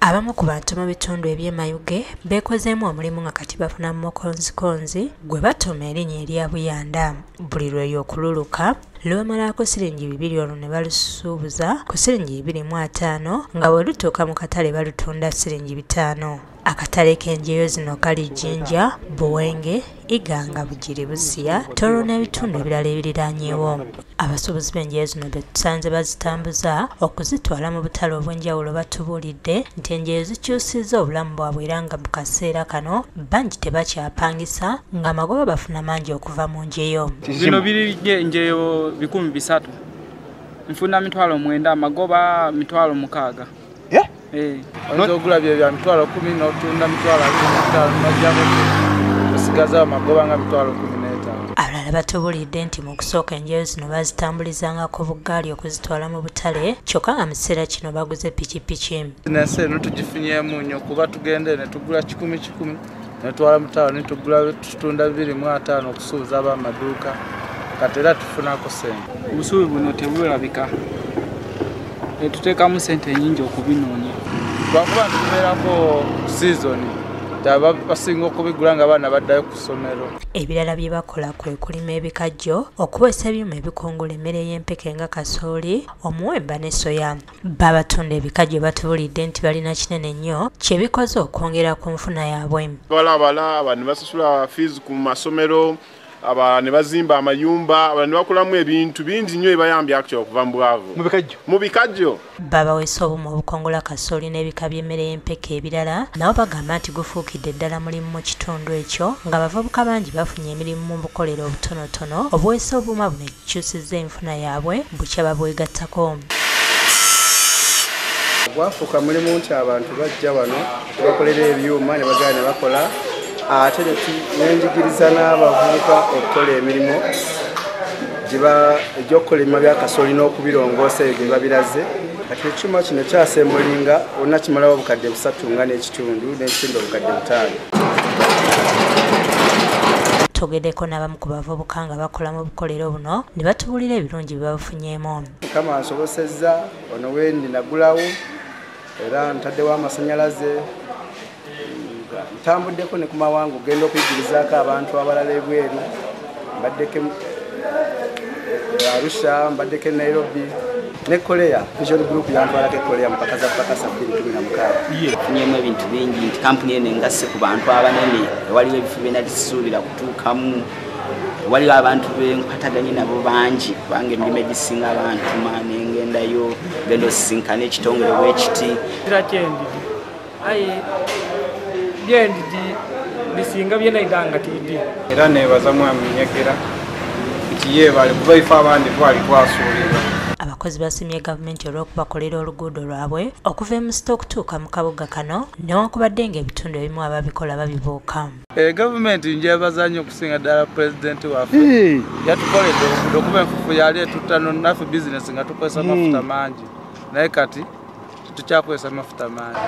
Abamu ku bantu mu bitundu eby'e Mayuge beekozeemu omulimu nga kati bafuna mukonzikonzi gwe batuuma erinnya erya Buyanda. Buli lwe okululuka lubamalako siringi 2 olwo ne balusuubuza ku siringi 250 nga bwe lutuuka mu katale balutunda siringi 5. Akatale k'enjeyo zino kali Jinja, Buwenge, Iganga, Bugiri, Busia, Toro n'ebitundu ebirala ebiriraanyeewo. Abasuubuzi b'enjeyo zino be tusanze bazitambuza okuzitwala mu butale obw'enjawulo batubuulidde nti enjeyo zikyusizza obulamu bwabwe era nga mu kaseera kano bangi tebakyapangisa ng'amagoba bafuna mangi okuva mu njeyo. Zino biri enjeyo 300,000, nfuna 9,000, amagoba 6,000. Oyinza okugula bye bya 10,000 n'otunda 25,000 n'ojjako osigaza amagoba nga 15,000. Abalala batubulidde nti mu kusooka enjeyo zino bazitambulizangako bugaali okuzitwala mu butale, kyokka nga mu kiseera kino baguze pikipiki. Bizinensi eno tugifunyeemu nnyo kuba tugende ne tugula 100 ne tutwala mu ttaano ne tugula tutunda 250 okusuubuza ab'amaduuka, kati era tufunako ssente. Obusuubi buno tebulabika, tuteekamu ssente nnyingi okubinoonya. Lwakuba ntubeerako sizoni, basinga okubigula nga abaana baddayo ku ssomero. Ebirala bye bakola kwe kulima ebikajjo, okuweesa ebyuma ebikungula emmere y'empeke nga kasooli, omuwemba ne soya. Babatunda ebikajjo batubulidde nti balina kinene nnyo kye bikoze okwongera ku nfuna yaabwe. Balabala abantu basasula fees ku masomero, ne bazimba amayumba, abantu bakolamu ebintu bingi nnyo ebayambye actually okuva mu bwavu. Mu bikajjo. Babaweesa obumu obukongola kasooli n'ebika by'emmere y'empeke ebirala, nabo bagamba nti gufuukidde ddala mulimu mu kitundu ekyo ng'abavubuka bangi bafunye emirimu mu bukolero obutonotono. Obuweesa obuuma buno ekikyusizza enfuna yaabwe bukya babwegattako. Gwafuuka mulimu nti abantu bajja wano bakolera ebyuma ne bagala ne bakola, ate nenjigiriza n'abavubuka okukola emirimu egy'okukola ebima bya kasooli n'okubirongoosa ebyo gye babiraze. Kati ekyuma kino kyasembulinga onna kimalawo 3,500 n'ekitundu 5,000. Twogeddeko n'abamu ku bavubuka nga bakola mu bukolero buno ne batubuulira ebirungi bye babufunyeemu. Mukama ansobosezza ono wendi nagulawo era ntaddewo amasannyalaze, ntambuddeko ne ku mawanga okugenda okuyigirizaako abantu abalala ebweru, mbaddeko Arusha, mbaddeko Nairobi ne Korea. Vision Group yantwalako e Korea mu mpaka za Pakasa 2016. Nfunyemu ebintu bingi nti kampuni eno engasse ku bantu abanene, waliwo ebifo bye nali sisuubira kutuukamu, waliwo abantu be nkwataganye nabo bangi kubanga emirimu egisinga abantuma nengendayo ngenda osisinkana ekitongole bwekiti. Aye byendidi bisinga byenaidanga tidi. Era neebaza Mwami Nyegera nti yeebale kuba ife abandi twali twasuulirwa. Abakozi basimye gavumenti olw'okubakolera oluguudo lwabwe okuva e Musito okutuuka mu kabuga kano newankubadde ng'ebitundu ebimu ababikola babibuuka. Gavumenti njebaza nnyo okusinga ddala pulezidenti waffe, yatukoledde oluguudo kuba enfufu yali etutta naffe bizinesi nga tukozesa amafuta mangi, naye kati tetukyakozesa mafuta mangi.